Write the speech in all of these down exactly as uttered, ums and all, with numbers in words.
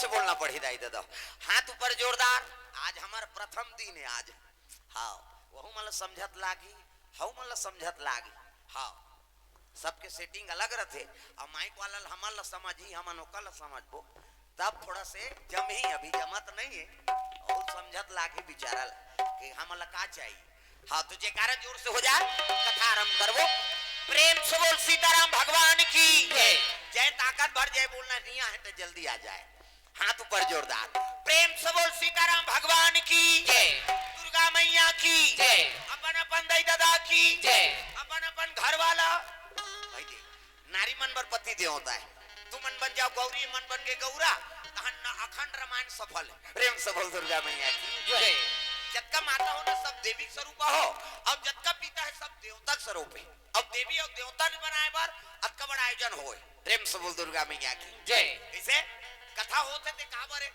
बोलना पड़ही दाई ददा। हाथ ऊपर जोरदार। आज हमर प्रथम दिन हे आज। हाँ, वहू मन ल समझत लागी, हऊ मन ल समझत लागी। हाँ, सबके setting अलग रथे। अब माइक वाला ल हमन ल समझही, हमन ओकर ल समझबो, तब थोड़ा से जमही, अभी जमत नहीं है। अउ समझत लागी बिचारा ल कि हमन ल का चाहिए। हाँ, तो जयकारा जोर से हो जाए, कथा आरंभ करबो। प्रेम से बोल सीताराम भगवान की जय। जय। ताकत भर जय बोलना, नहीं आहे तो जल्दी आ जाए। हाथ ऊपर जोरदार। प्रेम से बोल सीताराम भगवान की जय। दुर्गा मैया की जय। अपन अपन दाई ददा की जय। अपन अपन घर वाला। भाई जी, नारी मन बर पति देवता हे। तुमन बन जाव गौरी, मन बन गे गौरा, तहन न अखंड रामायण सफल हे। प्रेम से बोल दुर्गा मैया की जय। जतका माता हो ना, सब देवी के स्वरूप हो, अउ जतका पिता हे, सब देवता के स्वरूप हे। अब देवी अउ देवता ल बनाए बर अतका बड़ा आयोजन होय। प्रेम से बोल दुर्गा मैया की जय। कइसे कथा होत हे ते का बरे?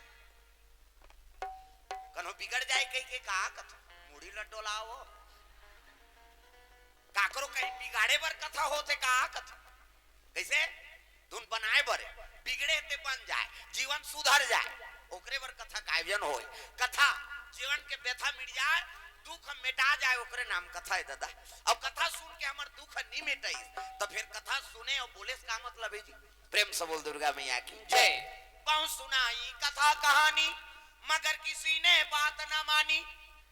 कन्हो बिगड़ जाए कहिके का कथा? मुड़ी ल डोलाव। काकरो कहीं बिगाड़े बर कथा होत हे का कथा? कइसे? धुन बनाए बर, बिगड़े ते बन जाए, जीवन सुधर जाए, ओकरे बर कथा का आयोजन होय। कथा जीवन के व्यथा मिट जाए, दुख मेटा जाए, ओकरे नाम कथा हे ददा। अब कथा सुन के हमर दुख नी मेटाइस, त फेर कथा सुने अउ बोले से का मतलब हे जी? प्रेम से बोल दुर्गा मैया की जय। बहु सुनाई कथा कहानी, मगर किसी ने बात न मानी।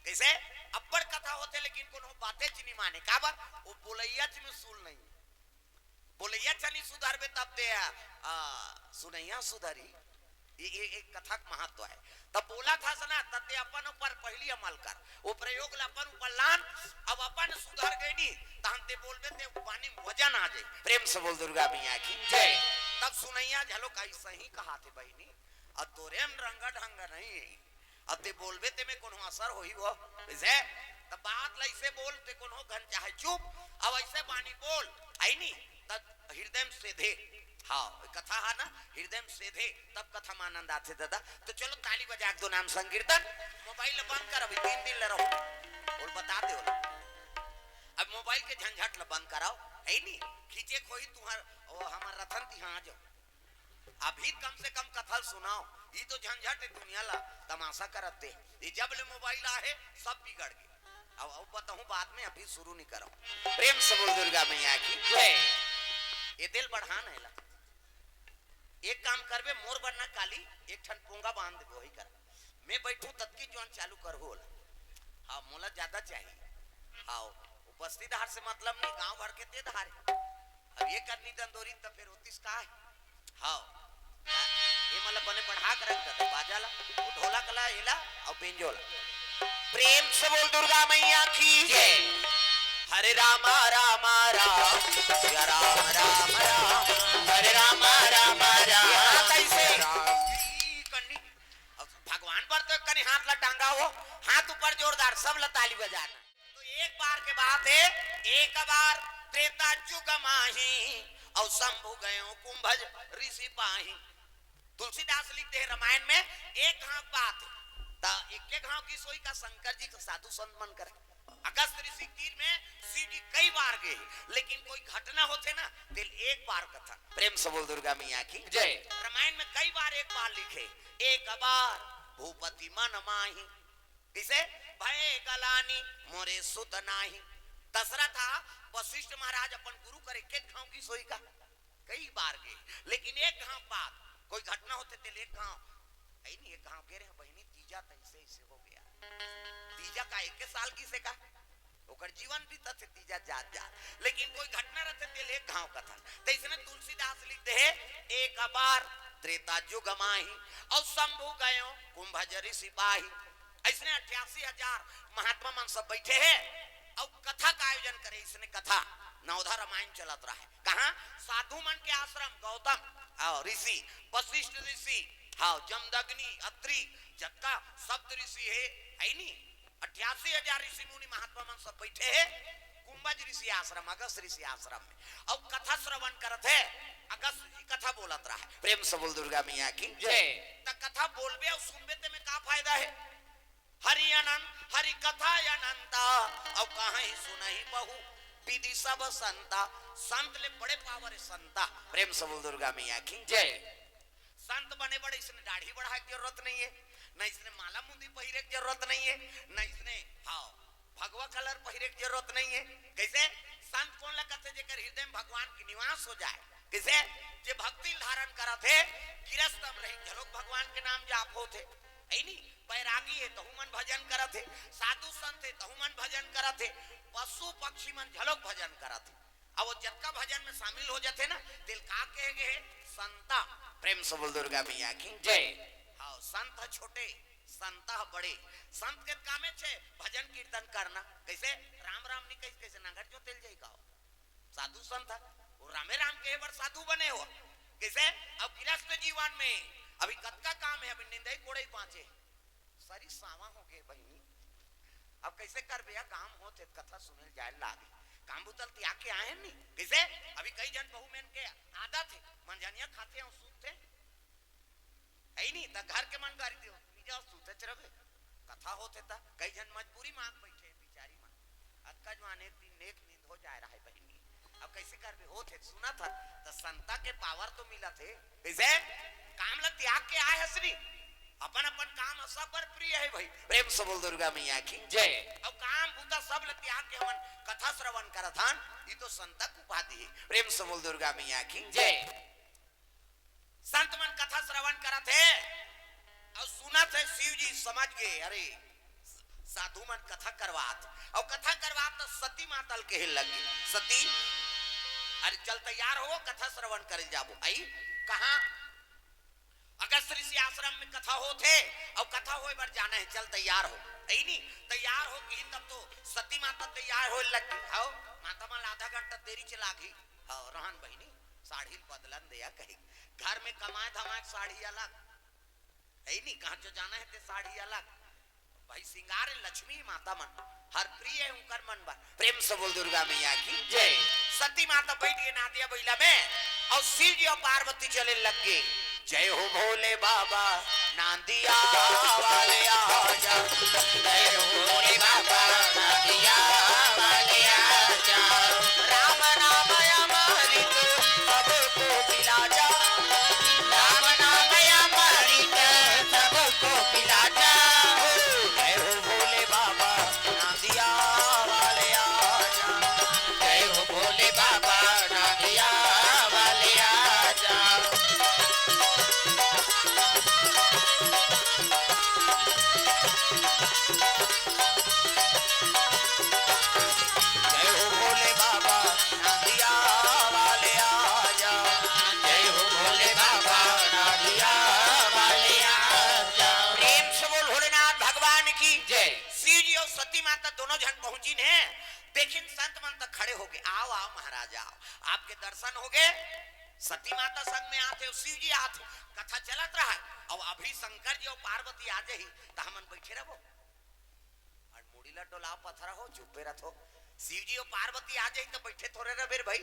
कइसे? अब्बड़ कथा होथे, लेकिन कोनो बाते च नी माने। काबर? वो बोलइया च में सुल नहीं। बोलइया च नी सुधरबे, तब ते, आ, सुनइया सुधरी। ये, ये एक कथा के महत्व हे। तब बोलत हस ना, तब ते अपन ऊपर पहिली अमल कर, वो प्रयोग ल अपन ऊपर लान। अब अपन सुधर गे नी, तहन ते बोलबे ते बानी म वजन आ जाए। प्रेम से बोल दुर्गा मैया की जय। तब सुनइया घलो कही सही कहाथे बहिनी, अब तोरे म रंग ढंग नहीं हे। अब ते बोलबे ते में कोनो असर होही वो? कइसे? त बात ल अइसे बोल, ते कोनो घन चाहे चुप, अब अइसे बानी बोल, हे नी? त हृदय म सेधे। हाँ, कथा हे ना, हृदय म सेधे, तब कथा म आनंद आथे ददा। तो चलो ताली बजा के दो नाम संकीर्तन। मोबाइल ल बंद कर, अभी तीन दिन ल रहो। बोल बता दे ओला। अब मोबाइल के झंझट ल बंद कराव, हे नी? खींचे खोही तुहर, ओ, हमर रतन तिहा आ जाव। अभी कम से कम कथा ल सुनाव, ई तो झंझट हे दुनिया ला तमाशा करत हे। ये जब ले मोबाइल आहे, सब बिगड़ गे। अब, अब बताहूँ बाद में, अभी शुरू नहीं करव। प्रेम से बोल दुर्गा मैया की जय। ये दिल बढ़ान हे ला। एक काम करबे, मोर बर ना काली एक ठन पोंगा बांध देबो, वही कर। मैं बैठू ततकी जोन चालू करहू ओला। हाँ, मोला ज्यादा चाहिए। हाँ, वो बस्ती धार से मतलब नहीं, गांव भर के ते धार हे। अब ये करनी दंदोरी त फेर होतिस का हे? हाँ, ये मतलब बने बढ़ा के रख देते बाजा ला, वो ढोलक ला, एला अउ बेंजो ला। प्रेम से बोल दुर्गा मैया की जय। हरे रामा रामा राम, या राम राम राम, हरे रामा रामा राम। ये हाथ ऐसे। राम। करनी। अब भगवान पर तो कनी हाथ ला टांगा हो, हाथ ऊपर जोरदार, सब ला ताली बजाना। तो एक बार के बात हे, एक बार त्रेता जुग माही, अउ शंभु गयो कुंभज ऋषि पाही। तुलसीदास लिख दे हे रामायण में, एक घांव बात हे, त एक घांव की सोई का शंकर जी के साधु संत मन करे। अगस्त ऋषि तीर में शिव जी कई बार गए, लेकिन कोई घटना होथे ना, तेल एक बार कथा। प्रेम से बोल दुर्गा मैया की जय। रामायण में कई बार एक बार लिखे, एक बार भूपति मन माही, किसे भय गलानी मोरे सुत नाही। दशरथ हा वशिष्ठ महाराज अपन गुरु कर एक एक घांव की सोई का कई बार गए, लेकिन एक घांव बात, कोई घटना होथे तेल एक घांव, हे नी, एक घांव गे रहे बहिनी, तीजा तैसे ऐसे हो गया। तीजा का एक साल की से का, ओकर जीवन बीतत हे तीजा जात जात, लेकिन कोई घटना रथे तेल एक घांव कथन। तैसने तुलसीदास लिख दे हे, एक बार त्रेता जुग माही, अउ शंभु गयो कुंभज ऋषि पाही। अइसने अट्ठासी हजार महात्मा मन सब बैठे हे अउ कथा का आयोजन करे। अइसने कथा नवधा रामायण चलत रहे। कहाँ? साधु मन के आश्रम, गौतम, हाँ, ऋषि, वशिष्ठ ऋषि, हाँ, जमदग्नि, अत्रि, जतका सप्त ऋषि हे, हे नी? अट्ठासी हजार ऋषि मुनि महात्मा मन सब बैठे हे कुंभज ऋषि आश्रम, अगस्त ऋषि आश्रम में, अउ कथा श्रवण करत हे। अगस्त जी कथा बोलत रहे। प्रेम से बोल दुर्गा मैया की जय। त कथा बोलबे अउ सुनबे ते में का फायदा हे? हरि अनंत, हरि कथा अनंता, अउ कहीं सुनही बहु विधि सब संता। संत ले बड़े पावर हे संता। प्रेम से बोल दुर्गा मैया की जय। संत बने बर इसने दाढ़ी बढ़ाए के जरूरत नहीं है, न इसने माला मुंदी पहिरे के जरूरत नहीं है, न इसने, हाँ, भगवा कलर पहिरे के जरूरत नहीं है। कैसे? संत कोन ला कथे? जेकर हृदय में भगवान के निवास हो जाए। कैसे? जे भक्ति धारण करत हे, गिरस्त म रही घलोक भगवान के नाम जाप होत हे, है नी? बैरागी हे तहू मन भजन करत हे, साधु संत हे तहू मन भजन करत हे, पशु पक्षी मन घलोक भजन करत हे। अब वो जतका भजन में शामिल हो जाथे ना, तेल का कहे गे हे? संता। प्रेम से बोल दुर्गा मैया की जय। हाँ, संत ह छोटे, संता ह बड़े। संत के कामे छे भजन कीर्तन करना। कैसे? राम राम नी कहिस, कैसे नांगर जोतेल जाई का? साधु संत ह, वो रामे राम कहे बर साधु बने हो। कैसे? अब गृहस्थ जीवन में अभी कतका काम हे, अभी निंदई कोड़ई बांचे, सरी सावा हो गे बहिनी। अब कैसे करबे या? काम होत हे, कथा सुनेल जाए लागे, काम बुतल त्याग के आए नी। कैसे? अभी कई झन बहू मन के आदत हे, मंझनिया खाथे अउ सूतथे, है नी? त घर के मन गारी देव, "तुम जाओ, सूतच रहे।" कथा होत हे त कई झन मजबूरी मांग बैठे बिचारी मन। अतका जवान एक दिन नेक नींद हो जाए रहे बहिनी। अब कैसे करबे? होत हे, सुनत हन, त संता के पावर तो मिलत हे। कैसे? काम ला त्याग के आए हस नी, अपन अपन काम ह सब बर प्रिय हे भाई। प्रेम से बोल दुर्गा मैया की जय। अब काम बूता सब ला त्याग के हमन कथा श्रवण करत हन, ई तो संता के उपाधि हे। प्रेम से बोल दुर्गा मैया की जय। संत मन कथा श्रवण करत हे अउ सुनत हे, शिव जी समझ गे, अरे साधु मन कथा करवात, अउ कथा करवात त सती माता ल कहे लगे, "सती, अरे चल तैयार हो, कथा श्रवण करे जाबो।" आई कहाँ? अगस्त ऋषि आश्रम में कथा होत हे, अउ कथा होए बर जाना हे, चल तैयार हो। आई नी? तैयार हो कहिन तब तो सती माता तैयार होए लग गे। हव, माता मन आधा घंटा देरी चला गई। हव, रहन बहिनी, साड़ी ल बदलन देया कही। घर में कमाए धमाए के साड़ी अलग, है नी? कहाँ जो जाना हे ते साड़ी अलग। भाई, श्रृंगार लक्ष्मी माता मन, हर प्रिय हे उनकर मन बर। प्रेम से बोल दुर्गा मैया की जय। सती माता बैठ गे नांदिया बइला में, अउ शिव जी अउ पार्वती चले लग गे। जय हो भोले बाबा, नांदिया वाले आजा। जय हो भोले बाबा, नांदिया वाले आजा। राम नाम अमृत सबको पिला जा। राम नाम अमृत सबको पिला जा। जय हो भोले बाबा, नांदिया वाले आजा। जय हो भोले बाबा, नांदिया वाले आजा। जय हो भोले बाबा, नांदिया वाले आजा। जय हो भोले बाबा, नांदिया वाले आजा। प्रेम से बोल भोलेनाथ भगवान की जय। शिव जी अउ सती माता दोनों झन पहुंचिन हे। देखिन संत मन त खड़े हो गे, "आओ, आओ महाराज, आओ, आपके दर्शन हो गे।" सती माता संग में आथे अउ शिव जी आथे, कथा चलत रहा। अउ अभी शंकर जी अउ पार्वती आ जाही त हमन बैठे रहबो। अउ मुड़ी ला डोलाव पथरा हो, चुप्पे रथो। शिव जी अउ पार्वती आ जाही त बैठे थोरे रहे रे भाई।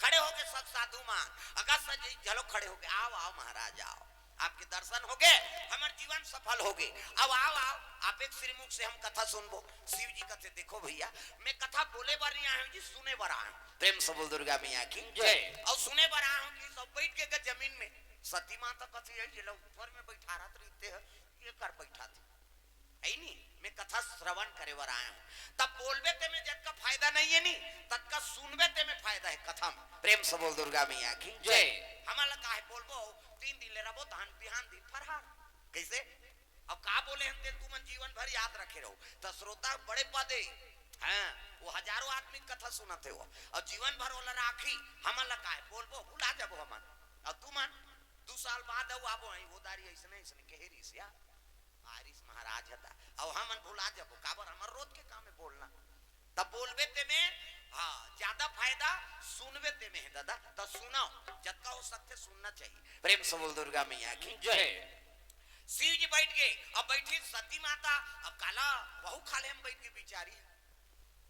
खड़े हो गे सब साधु मन, अगस्त जी घलो खड़े हो गे, "आओ, आओ महाराज, आओ, आपके दर्शन हो गे, हमर जीवन सफल हो गे। अब आओ, आओ, आप एक श्रीमुख से हम कथा सुनबो।" शिव जी कथे, "देखो भैया, मैं कथा बोले बर नहीं आया हूँ जी, सुने बर आया हूँ।" प्रेम से बोल दुर्गा मैया की जय। अउ सुने बर आया हूँ कि सब बैठ गे जमीन में। सती माता कथे, "ये ला ऊपर में बैठारत रहिते हे, ये कर बैठाथे।" है नी, मैं कथा श्रवण करे बर आया हूँ। तब बोलबे ते में जतका फायदा नहीं है नी, ततका सुनबे ते में फायदा है कथा में। प्रेम से बोल दुर्गा मैया की जय। हमन ला काहे बोलबो, तीन दिन ले रहबो, तहन बिहान दिन फरहार। कैसे? अब का बोले हन तेन तुमन जीवन भर याद रखे रहो। त श्रोता बड़े पदे, हाँ, वो हजारों आदमी के कथा सुनत हे वो, अउ जीवन भर ओला राखी। हमन ला काहे बोलबो, भुला जाबो हमन। अउ तुमन दू साल बाद अउ आबो, "आई वो दारी अइसने अइसने कहे रिहिस या।" आरिस महाराज हता, अउ हमन भुला जाबो, काबर हमर रोज के काम हे बोलना। तब बोलबे ते में, हाँ, ज्यादा फायदा सुनबे ते में हे दादा, त सुनाओ, जतका हो सकथे सुनना चाहिए। प्रेम से बोल दुर्गा मैया की जय। शिव जी बैठ गे, अब बैठी सती माता, अब काला वहू खाल्हे में बैठ गे बिचारी।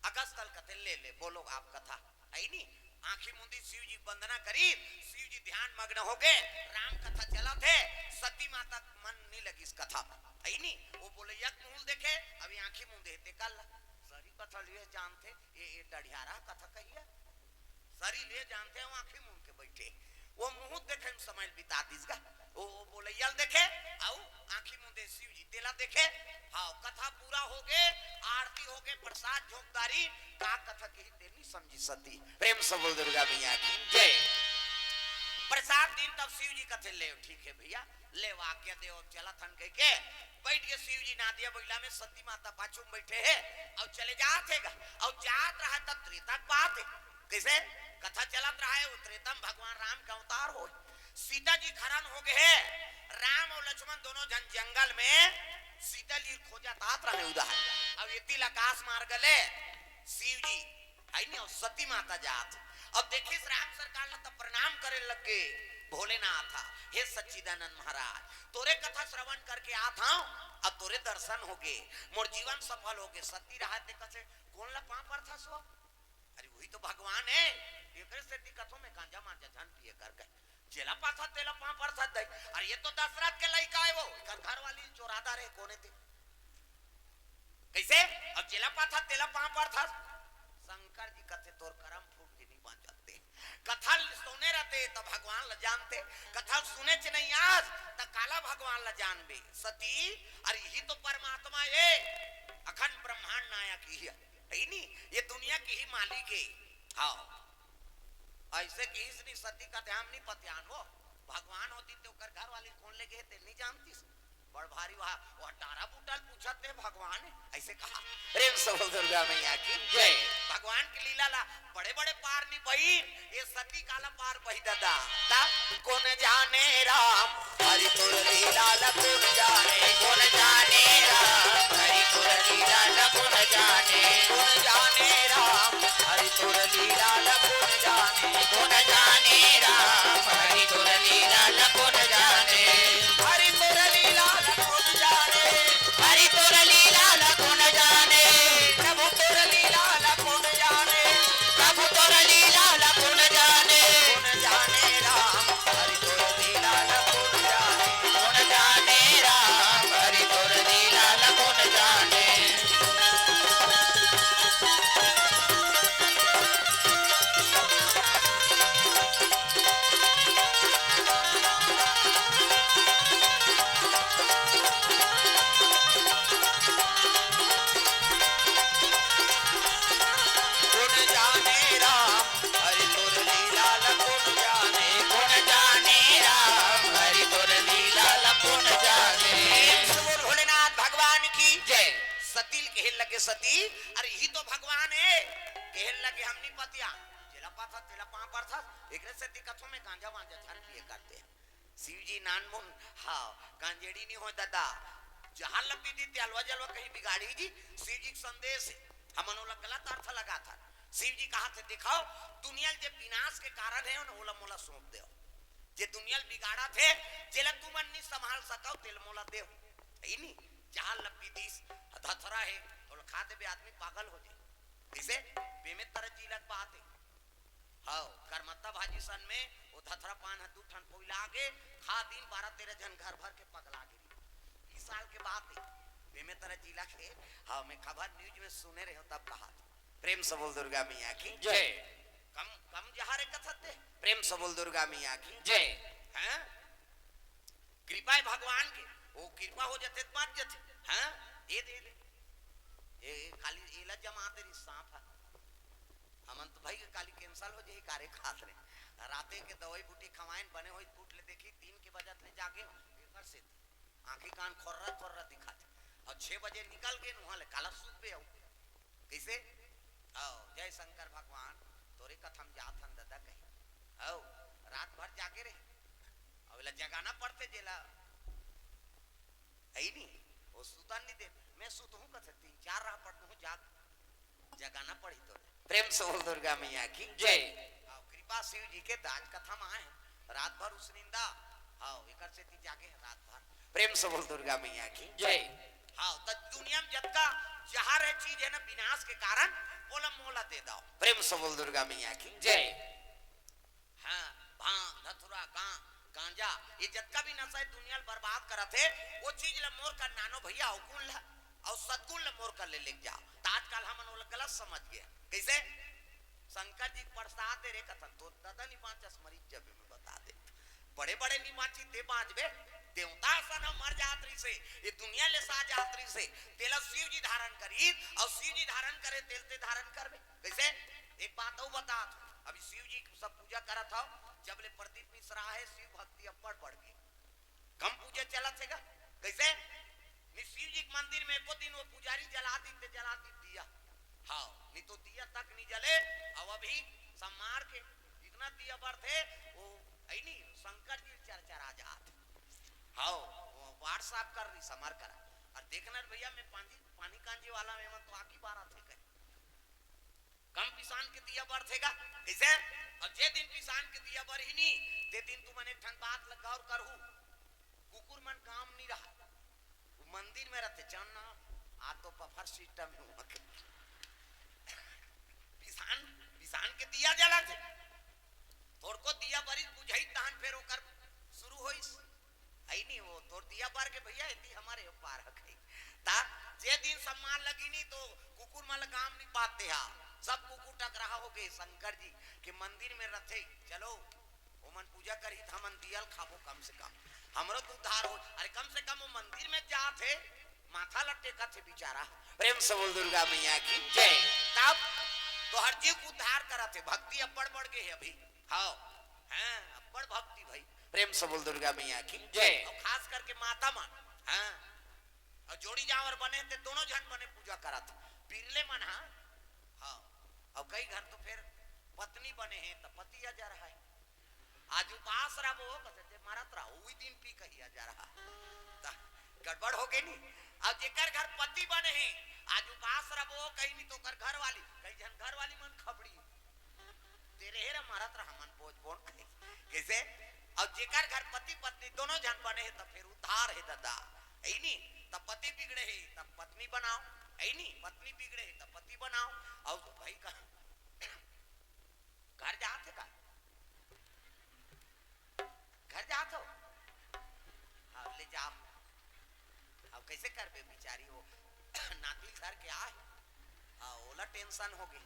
अगस्त ल कथे, "ले, ले, बोलो आप कथा।" अइनी, आंखी मुंदी शिव जी वंदना करी, शिव जी ध्यान मग्न हो गे, राम कथा चलत हे, सती माता के मन नी लगिस कथा म। अइनी, वो बोले, "एक मुहूं ल देखे, अभी आंखी मुंदे हे, ते कर ला।" सरी कथा लिए जानथे, ये, ये डढ़ियारा कथा कहिया। सरी ले जानथे, वो आंखी मुंद के बैठे। वो मुंह देखे में समय बिता दिस गा। वो बोलैया ल देखे, अउ आंखी मुंह दे शिव जी तेला देखे। हाँ, कथा पूरा हो गे, आरती हो गे, प्रसाद झोंक डारिन, का कथा किही तेल नहीं समझी सती। प्रेम से बोल दुर्गा मैया की जय। प्रसाद दिन तब शिव जी कथे, "ले ठीक है भैया, ले आज्ञा देव, चलत हन," कह के बैठ के शिव जी नादिया बइला में, सती माता पाछू में बैठे है, अउ चले जात हे गा। अउ जात रहा तब त्रेता के बात है। कइसे? कथा चलत रहा है, वो त्रेता में भगवान राम के अवतार होय। सीता जी खरन हो गे हे, राम अउ लक्ष्मण दोनों झन जंगल में सीता जी खोजत आत रहे उधार। अब एती ल आकाश मार्ग ले शिव जी, है नी, अउ सती माता जात। अब देखिस राम सरकार ला तब प्रणाम करे लग गे। भोलेनाथ, हे सच्चिदानंद महाराज, तोरे कथा श्रवण करके आत हंव, अब तोरे दर्शन हो गे, मोर जीवन सफल हो गे। सती रहा ते कथे, कोन ला पांव परथस वो? अरे वही तो भगवान है, एकरे सेती कथों में गांजा मांजा झन पिए करके। जेला पाथा तेला पांव परथस दे। अरे ये तो दशरथ के लइका है वो, एकर घर वाली चोरादा रहे कोने ते। कइसे? अब जेला पाथा तेला पांव परथस। शंकर जी कथे, "तोर करम फूट के नहीं बांचत ते। कथा सुने रहते त भगवान ल जानते, कथा सुने च नहीं आस, त काला भगवान ल जानबे?" सती, अरे यही तो परमात्मा है, अखंड ब्रह्मांड नायक ही है, है नी? ये दुनिया के ही मालिक है। हाँ, अइसे किहिस नहीं, सती कथे हम नहीं पतियान वो, भगवान होतिस ते ओकर घर वाली कोन ले गे हे ते नहीं जानतिस। बड़ भारी वहा, वहा डारा बूटा ल पूछत हे भगवान, अइसे कहा। प्रेम से बोल दुर्गा मैया की जय। भगवान के लीला ला बड़े बड़े पार नहीं बहिन, ये सती काला पार बही ददा। तब कोन जाने राम हरि तोर लीला ला कोन जाने, कोन जाने राम हरि तोर लीला ला कोन जाने, कोन जाने राम हरि तोर लीला ला कोन जाने, कोन जाने राम हरि तोर लीला ला कोन जाने, हरि तोर लीला ला कोन जाने, हरि तोर लीला ला कोन जाने, प्रभु तोर लीला ला कोन जाने, प्रभु तोर लीला ला कोन जाने, कोन जाने राम हरि तोर लीला ला कोन जाने, कोन जाने राम हरि तोर लीला ला कोन जाने। कोन जाने राम हरि तोर लीला ला कोन जाने, कोन जाने राम हरि तोर लीला ला कोन जाने। प्रेम से बोल भोलेनाथ भगवान की जय। सती ल कहे लगे, सती, अरे यही तो भगवान है। कहे लगे हम नहीं पतिया, जेला पाथा तेला पांव परथस, एकरे सेती कथों में गांजा वांजा झन पिए करते। शिव जी नानमुन, हाँ, गांजेड़ी नहीं हो दादा। जहां लपी दी ते अलवा जलवा कहीं बिगाड़ी जी, शिव जी के संदेश है। हमन ओला गलत अर्थ लगाथन। शिव जी कहाथे, दिखाओ, दुनिया ल जे विनाश के कारण है, ओला मोला सौंप देव। जे दुनिया ल बिगाड़ाथे, जेला तुमन नहीं संभाल सकव, तेला मोला देव। है नहीं? जहां लपी दिस, धथरा है, ओला खा देबे, आदमी पागल हो जाए। इसे बेमेतरा जिला के बात है। हव, करमत्ता भाजी सन में वो धथरा पान ह दू ठन पोइला गे, खा दिन बारह तेरह झन घर भर के पगला गे। बीस साल के बात है, बेमेतरा जिला के, हव, मैं खबर news में सुने रहे हो तब कहा। प्रेम से बोल दुर्गा मैया की जय। कम, कम जहारे कथत दे। प्रेम से बोल दुर्गा मैया की जय। हैं? कृपा है भगवान के, वो कृपा हो जाते तो बात जाते। हैं? ये दे दे। ये खाली एला जमा दे रही सांप है। हमन तो भाई काली cancel हो जाही, कारे खात रहे। राते के दवाई बूटी खवाइन बने होई, टूट ले देखी, तीन के बजत ले जागे हो, एकर से आंखी कान खोर्रा खोर्रा दिखात। और छह बजे निकल गे, वहां ले काला सूत पे आऊ। कइसे? आओ, जय शंकर भगवान, तोरे कथा म जात हन ददा कही। आओ, रात भर जागे रही। अब एला जगाना पड़ते जेला। है नी? वो सुतन नहीं दे। मैं सुतहूं कथे, तीन चार राह पढ़हूं, जाग, जगाना पड़ी तो। प्रेम से बोल दुर्गा मैया की जय। आओ, कृपा शिव जी के दाज कथा में आए हैं। रात भर उस निंदा। आओ, एकर सेती जागे हैं रात भर। प्रेम से बोल दुर्गा मैया की जय। हाँ, त दुनिया में जतका जहर है चीज है ना विनाश के कारण, ओला मोला दे दव। प्रेम से बोल दुर्गा मैया की जय। हाँ, भांग, धतुरा, गा-, गांजा, ये जतका भी नशा है दुनिया ल बर्बाद करत है, वो चीज ल मोर कर नानो भैया अवगुण ल, अउ सदगुण ल मोर कर ले लेके जा। त आजकल हमन ओला गलत समझ गए। कइसे? शंकर जी के प्रसाद दे रे कथन, तो ददा नी बाँचस, मरी जबे मैं बता दे। बड़े बड़े नी बाँची, ते बाँचबे। देवता असन ह मर जात रहिसे, ये दुनिया ले सा जात रहिसे, तेला शिव जी धारण करिस, अउ शिव जी धारण करे, तेल ते धारण करबे। कइसे? एक बात अउ बतात हँव, अभी शिव जी के सब पूजा करत हव, जब ले प्रदीप मिश्रा हे, शिव भक्ति अब्बड़ बढ़ गे। कम पूजा चलत हे गा। कइसे? नी शिव जी के मंदिर में एको दिन वो पुजारी जला दी ते जला दी दिया। हाँ, नी तो दिया तक नी जले। अब अभी समार के इतना दिया बरथे, वो है नी, शंकर जी चरचरा जात। हाँ, वो WhatsApp कर रही, समार करा। अउ देखना रे भइया, मैं पानी, पानी कांजी वाला में मन तो आकी बार आथे कहीं। कम पिसान के दिया बरथे गा। कइसे? अउ जे दिन पिसान के दिया बरही नी, ते दिन तुमन एक ठन बात ला गौर करहू, कुकुर मन काम नी रहय, वो मंदिर में रहिथे, चल ना, आ तो buffer system हे उहाँ के। पिसान, पिसान के दिया जलथे, थोरको दिया बरिस बुझाइस, तहन फेर ओकर शुरू होइस। अइ नी, वो तोर दिया बर गे भइया, एती हमर ए पार हकई। ता जे दिन सम्मान लगी नी, तो कुकुर मन ल काम नी पाते हा। सब कुकुर टकराहा हो गे, शंकर जी के मंदिर में रहिथे, चलो, ओमन पूजा करही, त हमन दिया ल खाबो कम से कम, हमरो तो उद्धार हो। अरे, कम से कम वो मंदिर में जात हे, माथा ल टेकत हे बेचारा। प्रेम से बोल दुर्गा मैया की जय। तब तोहर जीव के उद्धार करत हे, भक्ति अब्बड़ बढ़ गे हे अभी। हाँ, हाँ, अब्बड़ भक्ति भई। प्रेम से बोल दुर्गा मैया की जय। अउ खास करके माता मन, हाँ, अउ जोड़ी जांवर बने हे ते दोनों झन बने पूजा करत हे। बिरले मन, हाँ, हाँ, अउ कई घर तो फेर पत्नी बने हे त पति अजरहा हे। आज उपास रहिबो, कथे ते मरत रहा, उही दिन पी कही अजरहा। त गड़बड़ हो गे नी। अउ जेकर घर पति बने हे, आज उपास रहिबो, कही नी तो ओकर घरवाली, कई झन घरवाली मन खबड़ी। ते रहे रे, मरत रहा, हमन बोझ बोन कही। कइसे? अउ जेकर घर पति पत्नी दोनों झन बने हे, त फेर उद्धार हे ददा। अइ नी? त पति बिगड़े हे, त पत्नी बनाव। अइ नी? पत्नी बिगड़े हे, त पति बनाव। अउ भाई का घर जात हे का? घर जात हो? हाँ, ले जाव। अब कइसे करबे बिचारी, वो नाती ल धर के आय हे। हाँ, ओला tension हो गे।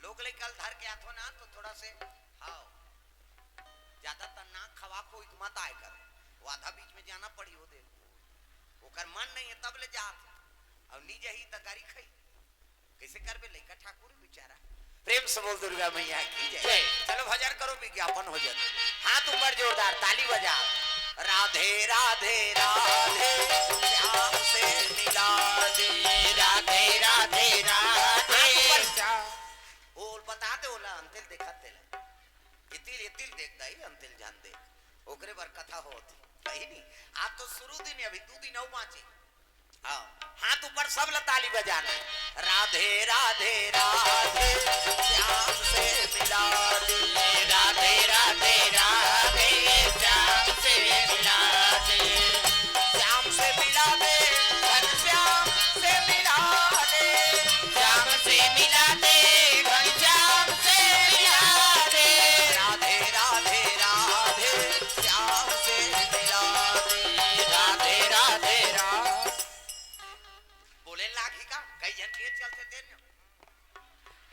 लोग लइका ल धर के आथो ना, तो थोड़ा से, हाँ, ज्यादातर ना खवा खोई के मत आय कर। वो आधा बीच में जाना पड़ी, वो दे। ओकर मन नहीं हे, तब ले जात। अउ नी जही, त गारी खाई। कइसे करबे लइका ठाकुर बिचारा। प्रेम से बोल दुर्गा मैया की जय। जय। चलो भजन करो, विज्ञापन हो जाए। हाथ ऊपर जोरदार, ताली बजा। राधे राधे राधे, श्याम से मिला दे। राधे राधे राधे। हाथ ऊपर। ओ, बता दे, ओला अंतिल देखा तेला। इतिल, इतिल देख दाई, अंतिल जान दे। ओकरे बर कथा होत हे। कहीं नहीं। आज तो शुरू दिन हे, अभी दू दिन अउ बाँचे। हाँ, हाथ ऊपर, सब ला ताली बजाना। राधे राधे राधे, श्याम से मिला दे। राधे राधे राधे, श्याम से मिला दे। श्याम से मिला दे, घनश्याम से मिला दे। श्याम से मिला दे, घनश्याम से मिला दे। राधे राधे राधे, श्याम से मिला दे। राधे राधे राधे। बोले लागही का? कई झन के चलथे तेन।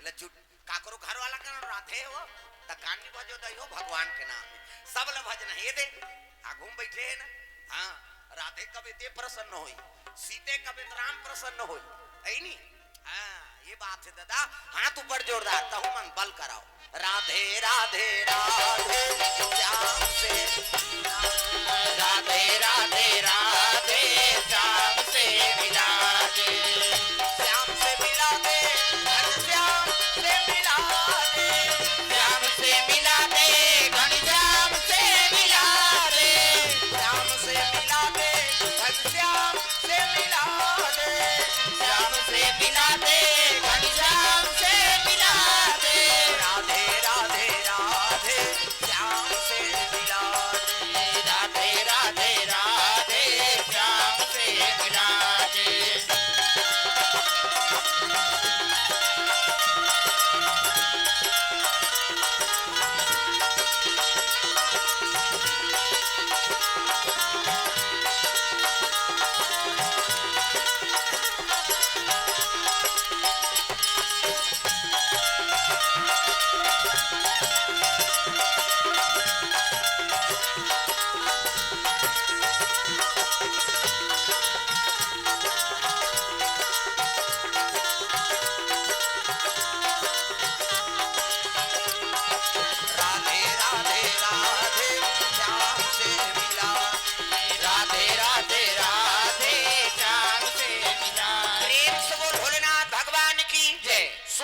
एला झूठ, काकरो घर वाला का नाम राधे हो, त कान नी भजो दई हो, भगवान के नाम हे। सब ल भजना हे दे, आगू में बइठे हे ना। हाँ, राधे कबे ते प्रसन्न होई, सीते कबे त राम प्रसन्न होई, अइ नी? हाँ, ये बात हे ददा, हाथ ऊपर जोरदार, तहू मन बल कराव। राधे राधे राधे, श्याम से मिला दे। राधे राधे राधे, श्याम से मिला दे। श्याम से मिला दे, घनश्याम से मिला दे। श्याम से मिला दे, घनश्याम से मिला दे। श्याम से मिला दे, घनश्याम से मिला दे। श्याम से मिला दे, घनश्याम से मिला दे। राधे राधे राधे, श्याम से मिला दे। राधे राधे राधे,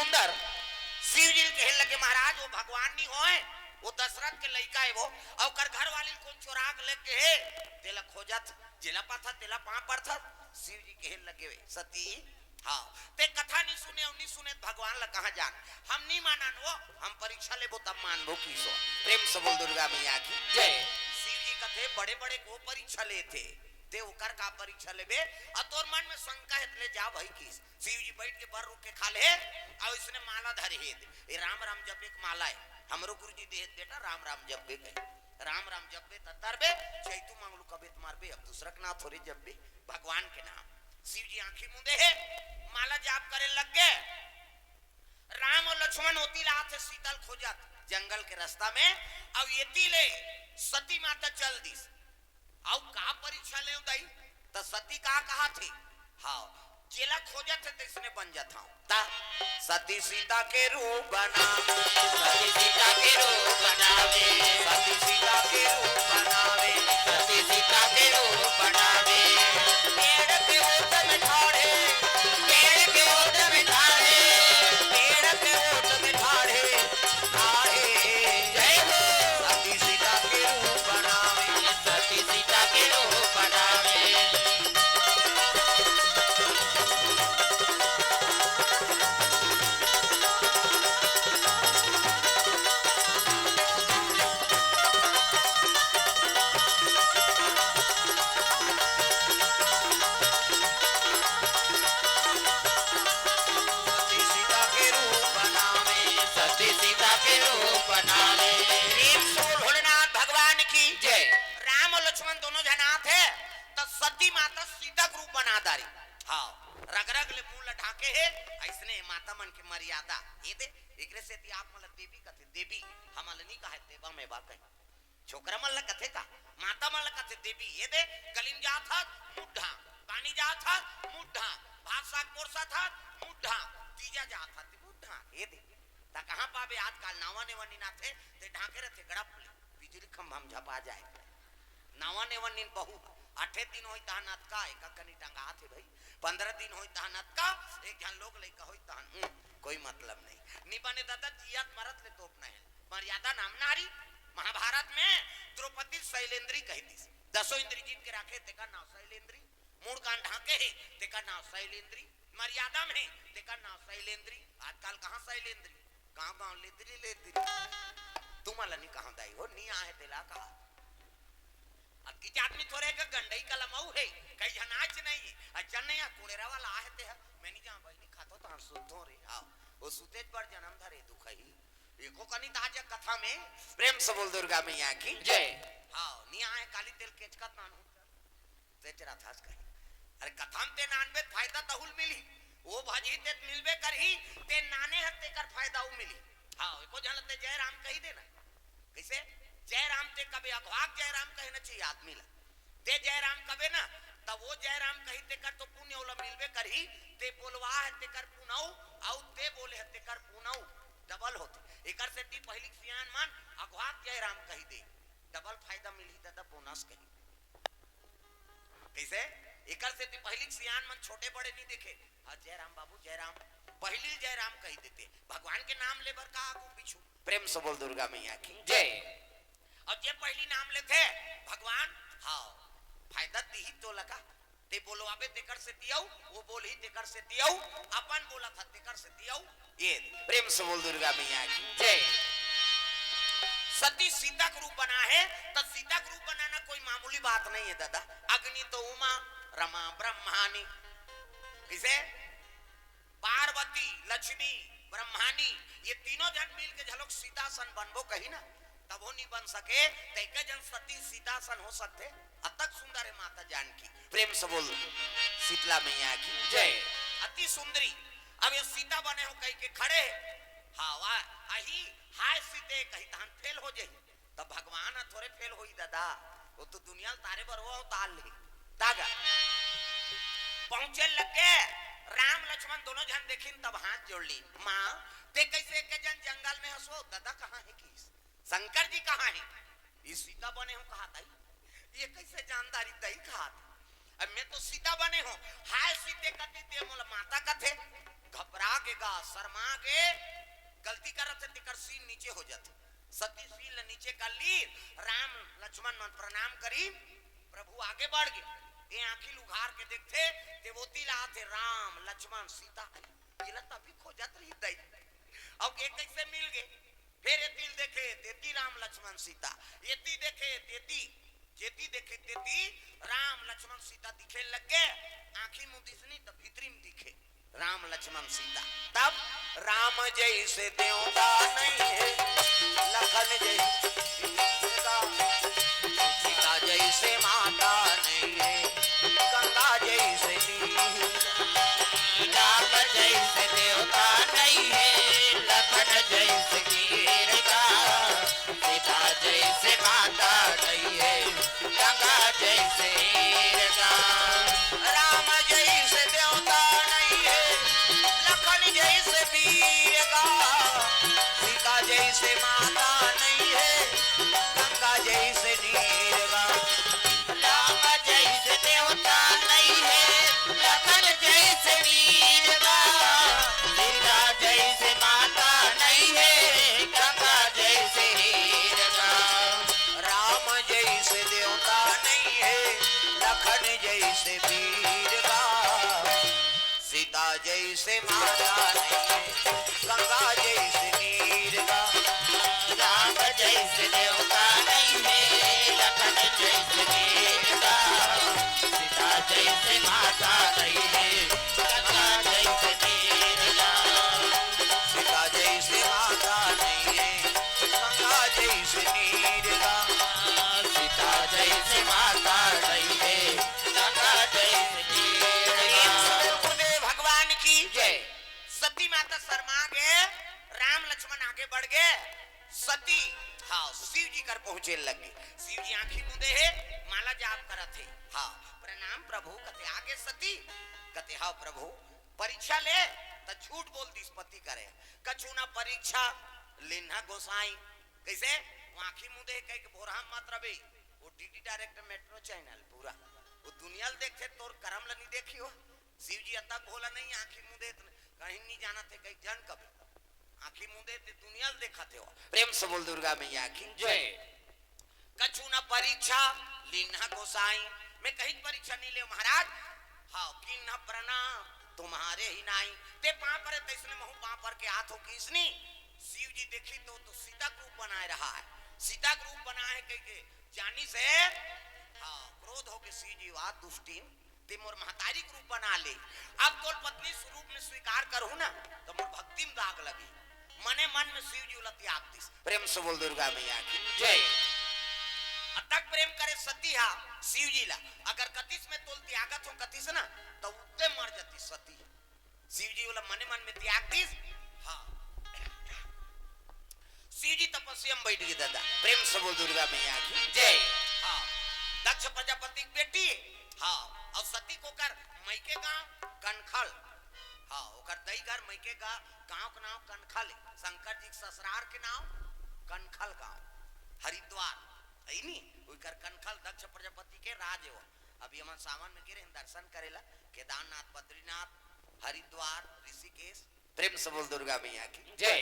सुंदर शिव जी ल कहे लगे, "महाराज, वो भगवान नहीं होय, वो दशरथ के लइका हे वो, अउ ओकर घर वाली ल कोन चोरा के लेगे हे, तेला खोजत, जेला पाथस, तेला पाँव परथस।" शिव जी कहे लगे, "सती, हाँ, ते कथा नहीं सुने अउ नहीं सुने त भगवान ला कहाँ जान? हम नहीं मानन वो, हम परीक्षा लेबो तब मानबो किसो।" प्रेम से बोल दुर्गा मैया की जय। शिव जी कथे, "बड़े-बड़े को परीक्षा लेथे, ते ओकर का परीक्षा लेबे? अउ तोर मन में शंका हे त ले जा भाई किस।" शिव जी बैठ के बर रुख के खा ले, अउ इसने माला धरे हे, ए राम राम जपे के माला हे, हमरो गुरुजी दे हे बेटा, राम राम जपबे कहे। राम राम जपबे त तरबे, चैतू मंगलू कबे त मरबे, अब दूसरा के नाम थोरे जपबे, भगवान के नाम। शिव जी आंखी मूंदे हे, माला जाप करे लग गे। राम अउ लक्ष्मण ओती ल आथे सीता ल खोजत जंगल के रास्ता में, अउ एती ले सती माता चल दिस। अउ का परीक्षा लेव दाई? त सती का कहाथे? हाँ, जेला खोजत हे तइसने बन जात हंव। त सती सीता के रूप बनावे, सती सीता के रूप बनावे, सती सीता के रूप बनावे, सती सीता के रूप बनावे। पेड़ के ओट में ठाढ़े, पेड़ के ओट में ठाढ़े, पेड़ के ओट में ठाढ़े, ठाढ़े। जय हो। सती सीता के रूप बनावे, सती सीता के रूप बनावे। सती सीता के रूप बनावे, सती सीता के रूप बनावे। प्रेम से बोल भोलेनाथ भगवान की जय। राम अउ लक्ष्मण दोनों झन आथे, त सती माता सीता के रूप बना डारे। हाँ, रग रग ले मुंह ल ढांके हे, अइसने माता मन के मर्यादा। ए दे, एकरे सेती आप मन ल देवी कथे, देवी, हमन ल नी कहे, देवा में बा कहे। छोकरा मन ल कथे का? माता मन ल कथे देवी। ए दे, गली म जात हस, मुंह ढांक, पानी जात हस, मुंह ढांक, भात साग परोसत हस, मुंह ढांक, तीजा जात हस, मुंह ढांक। ए दे, त कहाँ पाबे आजकल? नावा नेवा नीन आथे, ते ढांके रथे गड़प ले, बिजली खंभा म झपा जाय। नावा नेवा नीन बहू, आठे दिन होई तहन अतका, एक कनी टंगाथे भाई, पंद्रह दिन होई तहन अतका, एक झन लोग लइका होई तहन, हम्म, कोई मतलब नहीं। नी बने दादा, जियत मरत ले तोपना हे। मर्यादा नाम नारी। महाभारत में द्रौपदी शैलेंद्री कहि दिस। दसों इंद्री जीत के राखे, तेकर नाव शैलेंद्री। मूड़ कान ढांके हे, तेकर नाव शैलेंद्री। मर्यादा में हे, तेकर नाव शैलेंद्री। आजकल कहाँ शैलेंद्री? गांव गांव लेंद्री लेंद्री। तुमन ल नी कहांव दाई हो, नी आहे तेला कहा। अतकिच आदमी थोरे के गंडई कलमऊ हे, कई झन आच नहीं हे। अ जन नहीं आ कुड़ेरा वाला आहे ते ह, मैं नी जांव बहिनी खाथों तहन सुतथों रे। हाँ, ओ सुतेच बर जनम धरे दुखही। एको कनी त आज कथा में प्रेम से बोल दुर्गा मैया की जय। हाँ, नी आहे काली तेल केचकत नानू। तेच रथस कही। अरे कथा म ते नानबे त फायदा तहू ल मिलही। ओ भजही ते त मिलबे करही, ते नाने हस तेकर फायदा ऊ मिलही। हाँ, एको झन ल ते जय राम कहि देना। कइसे? जय राम ते कबे अघवाक जय राम कहे न चाहिए आदमी ल। ते जय राम कबे ना, त ओ जय राम कही तेकर तो पुण्य ओला मिलबे करही, ते बोलवा हे तेकर पुनऊ, अउ ते बोले हे तेकर पुनऊ, double होथे। एकर सेती पहिली के सियान मन अघवाक जय राम कहि दे, double फायदा मिलही दादा, bonus कही। कइसे? एकर सेती पहिली के सियान मन छोटे बड़े नी देखे, हाँ, जय राम बाबू, जय राम, पहिली जय राम कहि देते, भगवान के नाम ले बर का आगू पीछू। प्रेम से बोल दुर्गा मैया की जय। अउ जे पहिली नाम लेथे भगवान, हाँ, फायदा दिही तोला का। ते बोलवाबे तेकर सेती अउ, ओ बोलही तेकर सेती अउ, अपन बोलत हस तेकर सेती अउ। ए प्रेम से बोल दुर्गा मैया की जय। सती सीता के रूप बना हे, त सीता के रूप बनाना कोई मामूली बात नहीं हे दादा। अग्नि तो उमा, रमा ब्रह्मानी। कइसे? पार्वती, लक्ष्मी, ब्रह्मानी, ये तीनों झन मिल के झलोक सीता असन बनबो कही ना, तभो नी बन सके। त एके झन सती सीता असन हो सकथे? अतक सुंदर हे माता जानकी। प्रेम से बोल शीतला मैया की जय। अति सुंदरी। अब ये सीता बने हों कहिके खड़े हे। हाँ, वाह, अही, हाय सीते कही तहन fail हो जही। त भगवान ह थोरे fail होही दादा, ओ तो दुनिया ल तारे बर अवतार ले। त गा पहुंचे लगे, राम लक्ष्मण दोनों झन देखिन तब हाथ जोड़ लीन, माँ, ते कइसे एके झन जंगल में हस ओ? दादा कहाँ हे किस? शंकर जी कहाँ हे? ये सीता बने हों कहात हे, ये कइसे जानदारी दई कहात हे? अब मैं तो सीता बने हों, हाय सीते कथे ते मोला माता कथे, घबरा गे गा, शर्मा गे, गलती करत हे, तेकर सीन नीचे हो जाथे। सती सीन ल नीचे कर ली, राम लक्ष्मण मन प्रणाम करी, प्रभु आगे बढ़ गे। ये आँखी ल उघार के देखथे, ते ओती ला आथे राम लक्ष्मण सीता, एला तभी खोजत रही दई। अब के कैसे मिल गे? फेर एती ल देखे, तेती राम लक्ष्मण सीता, एती देखे, तेती, जेती देखे, तेती राम लक्ष्मण सीता दिखे लग गे। आँखी मुँह दिसनी त भीतरी में दिखे। राम लक्ष्मण सीता। तब राम जैसे देवता नहीं है, लखन जैसे सीता, सीता जैसे माता नहीं है, गंगा जैसे नीर। राम जैसे देवता नहीं है, लखन जैसे वीर का, सीता जैसे माता नहीं है, गंगा जैसे हीर का। राम जैसे देवता नहीं है, लखन जैसे वीर का, सीता जैसे माता नहीं है, गंगा जैसे नीर का। राम जैसे देवता नहीं है, लखन जैसे वीर का, सीता जैसे माता नहीं है, गंगा जैसे हीर का। राम जैसे देवता नहीं है, लखन जैसे वीर का, सीता जैसे माता नहीं है, गंगा जैसे नीर का। राम जैसे देवता नहीं है, लखन जैसे वीर का, सीता जैसे माता नहीं है, गंगा जैसे नीर का। सीता जैसे माता नहीं है, गंगा जैसे नीर का। सीता जैसे माता नहीं है, गंगा जैसे नीर का। प्रेम से बोल गुरुदेव भगवान की जय। सती माता शर्मा गे, राम लक्ष्मण आगे बढ़ गे। सती, हाँ, शिव जी कर पहुंचे लगे। शिव जी आँखी मूंदे हे, माला जाप करत हे। हाँ, प्रणाम प्रभु, कथे आगे सती, कथे हाँ प्रभु, परीक्षा ले, त झूठ बोल दिस पति करे, कछु ना परीक्षा लिन्हा गोसाई। कैसे? वो आँखी मूंदे हे कह के भोरहा मत रबे। वो डीडी डायरेक्ट मेट्रो चैनल पूरा, वो दुनिया ल देखथे, तोर करम ल नहीं देखियो। शिव जी अतक भोला नहीं, आँखी मूंदे त कहीं नहीं जानत हे, कहीं जन कबे। आँखी मूंदे ते दुनिया ल देखत हे। प्रेम से बोल दुर्गा मैया की जय। कछु न परीक्षा लिन्हा गोसाई। मैं कहीं परीक्षा नहीं ले महाराज। हाँ, किन्ह प्रणाम तुम्हारे ही नाई। ते पाँव परे तैसने महू पाँव पर के आत हो किसनी। शिव जी देखी तो, तो सीता के रूप बनाए रहा है, सीता के रूप बनाए है कह के जानी से। हाँ, क्रोध होके शिव जी वा दुष्टिन, ते मोर महतारी के रूप बना ले। अब तोल पत्नी स्वरूप में स्वीकार करूँ ना, तो मोर भक्ति में दाग लगी। मने मन में शिव जी ला त्याग दिस। प्रेम से बोल दुर्गा मैया की जय। अतक प्रेम करे सती हा शिव जी ला, अगर कतिस में तोल त्यागत हो कतिस ना, तो उत्ते मर जाती सती। शिव जी ला मने मन में त्याग दिस। हाँ, शिव जी तपस्या में बैठ गए दादा। प्रेम से बोल दुर्गा मैया की जय। हाँ, दक्ष प्रजापति की बेटी। हाँ, और सती को कर मई के गांव कनखल। हाँ, ओकर दई घर मई के गा-, गांव के नाम कनखल है। शंकर जी के ससुरार के नाम कनखल गांव, हरिद्वार है नी। ओकर कनखल दक्ष प्रजापति के राज है वो। अभी हमन सावन में गे रहेन दर्शन करेला, केदारनाथ, बद्रीनाथ, हरिद्वार, ऋषिकेश। प्रेम से बोल दुर्गा मैया की जय।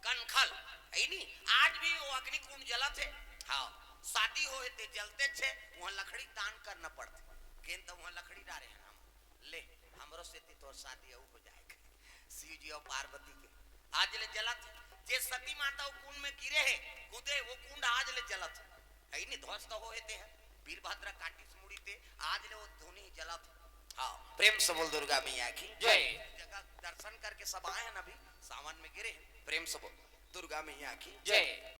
कनखल है नी, आज भी वो अग्निकुंड जलत है। हाँ, शादी होए ते जलते छे, वहाँ लकड़ी दान करना पड़ते। केन तो वहाँ लकड़ी डारे हैं हम, ले, हमरो सेती तोर शादी अउ हो जाए। शिव जी और पार्वती के आज ले जलत है। जे सती माता वो कुंड में गिरे है, कूदे, वो कुंड आज ले जलत है। है नी, ध्वस्त होए ते है, वीरभद्र काटिस मुड़ी ते, आज ले वो धुनी जलत है। हाँ, प्रेम से बोल दुर्गा मैया की जय। जगह दर्शन करके सब आए हैं ना अभी, सावन में गिरे हैं। प्रेम से बोल दुर्गा मैया की जय।